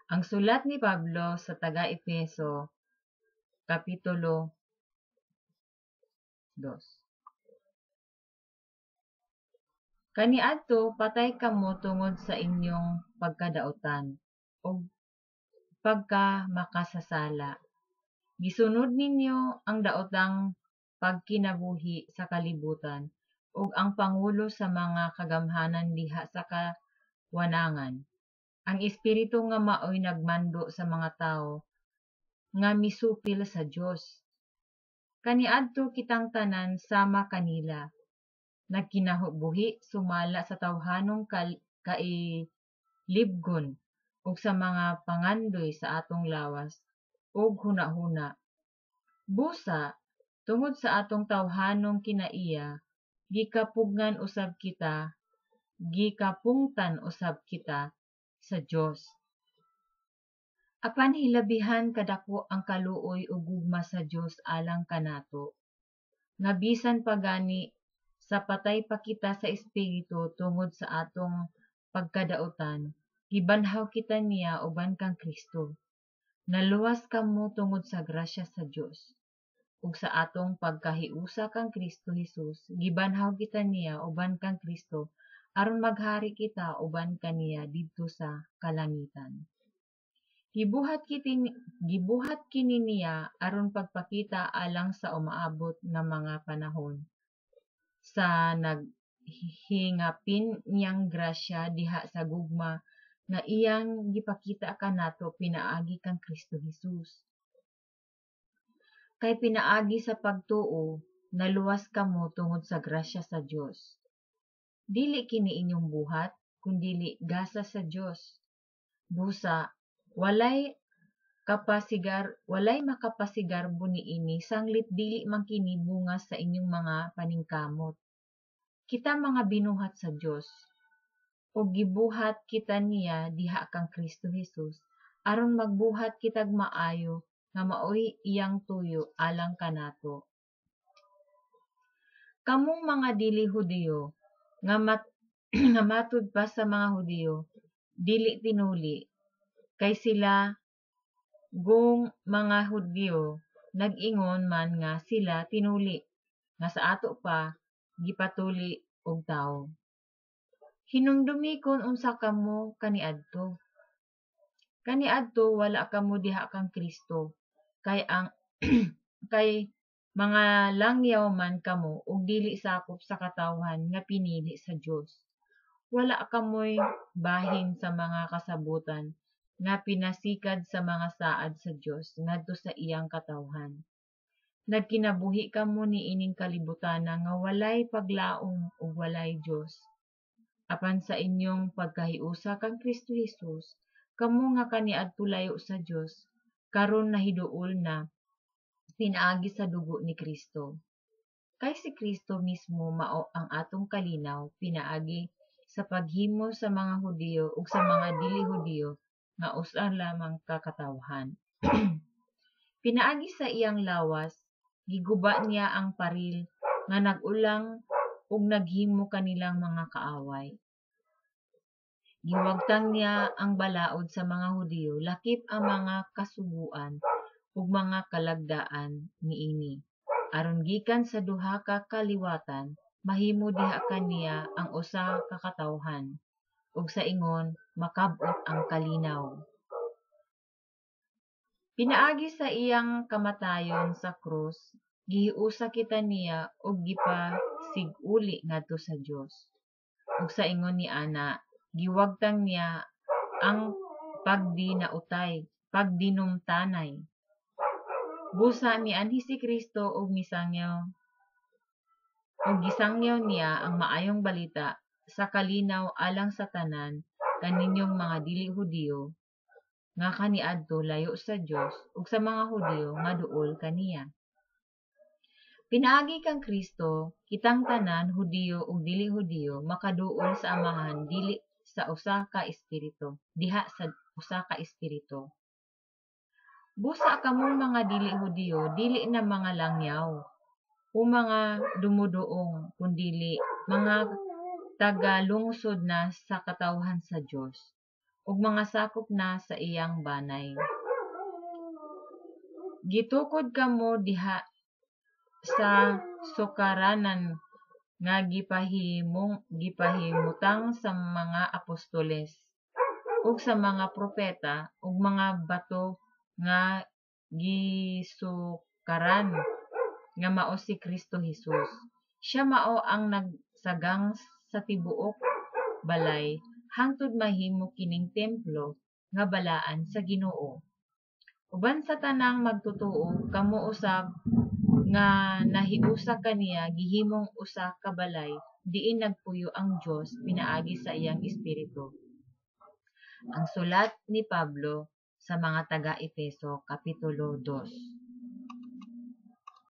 Ang sulat ni Pablo sa taga-Efeso, Kapitulo 2. Kaniadto patay kamo tungod sa inyong pagkadautan ug pagkamakasasala. Gisunod ninyo ang daotang pagkinabuhi sa kalibutan ug ang pangulo sa mga kagamhanan diha sa kawanangan, ang espiritu nga maoy nagmando sa mga tawo nga misupil sa Dios. Kaniadto kitang tanan sama kanila, nagkinabuhi sumala sa tawhanong kailibgon ug sa mga pangandoy sa atong lawas ug hunahuna. Busa, tungod sa atong tawhanong kinaiya, gikapugngan usab kita, gikapungtan usab kita sa Dios. Apan hilabihan kadako ang kaluoy ug gugma sa Dios alang kanato, nga bisan pa gani sa patay pa kita sa espiritu tungod sa atong pagkadautan, gibanhaw kita niya uban kang Kristo. Naluwas kamo tungod sa grasya sa Dios. Ug sa atong pagkahiusa kang Kristo Hesus, gibanhaw kita niya uban kang Kristo aron maghari kita uban kaniya didto sa kalangitan. Gibuhat kini niya aron pagpakita alang sa umaabot nga mga panahon sa naghingapin niyang grasya diha sa gugma nga iyang gipakita kanato pinaagi kang Kristo Hesus. Kay pinaagi sa pagtuo naluwas kamo tungod sa grasya sa Dios. Dili kini inyong buhat, kundili gasa sa Dios. Busa, walay makapasigarbo niini sanglit dili man kini bunga sa inyong mga paningkamot. Kita mga binuhat sa Dios, ug gibuhat kita niya diha kang Kristo Hesus aron magbuhat kitag maayo nga maoy iyang tuyo alang kanato. Kamong mga dili Hudiyo, nga matud pa sa mga Hudiyo, dili tinuli, kay sila gung mga Hudiyo nag-ingon man nga sila tinuli, nga sa ato pa gipatuli og tawo. Hinumdumi kon unsa kamo kaniadto. Kaniadto wala kamo diha kang Kristo, kay mga langyaw man kamo ug dili sakop sa katawhan nga pinili sa Dios. Wala kamoy bahin sa mga kasabotan nga pinasikad sa mga saad sa Dios ngadto sa iyang katawhan. Nagkinabuhi kamo niining kalibutana nga walay paglaom ug walay Dios. Apan sa inyong pagkahiusa kang Kristo Hesus, kamo nga kaniadto layo sa Dios, karon nahiduol na pinaagi sa dugo ni Kristo. Kay si Kristo mismo mao ang atong kalinaw pinaagi sa paghimo sa mga Hudiyo ug sa mga dili Hudiyo nga usa lamang ka katawhan. Pinaagi sa iyang lawas, giguba niya ang paril nga nag-ulang ug naghimo kanilang mga kaaway. Giwagtang niya ang balaod sa mga Hudiyo lakip ang mga kasuguan ug mga kalagdaan niini, aron gikan sa duha ka kaliwatan mahimo diha kaniya ang usa ka katawhan, ug sa ingon makab-ot ang kalinaw. Pinaagi sa iyang kamatayon sa krus, gihiusa kita niya ug gipasiguli ngadto sa Dios. Ug sa ingon niana, giwagtang niya ang pagdinautay, pagdinumtanay. Busa mianhi si Kristo ug misangyaw ug gisangyaw niya ang maayong balita sa kalinaw alang sa tanan kaninyong mga dili Hudiyo nga kaniadto layo sa Dios ug sa mga Hudiyo nga duol kaniya. Pinaagi kang Kristo, kitang tanan, Hudiyo ug dili Hudiyo, makaduol sa Amahan dili sa usa ka espiritu, diha sa usa ka espiritu. Busa kamong mga dili Hudiyo, dili na mga langyaw o mga dumuduong, kundili mga tagalungsod na sa katawhan sa Dios, Ug mga sakop na sa iyang banay. Gitukod kamo diha sa sukaranan nga gipahimutang sa mga apostoles ug sa mga propeta, ug mga bato nga gisukaran nga mao si Kristo Jesus. Siya mao ang nagsagang sa tibuok balay hangtod mahimo kining templo nga balaan sa Ginoo. Uban sa tanang magtotoo, kamo usab nga nahiusa kaniya gihimong usa ka balay diin nagpuyo ang Dios pinaagi sa iyang Espiritu. Ang sulat ni Pablo sa mga taga-Efeso, Kapitulo 2.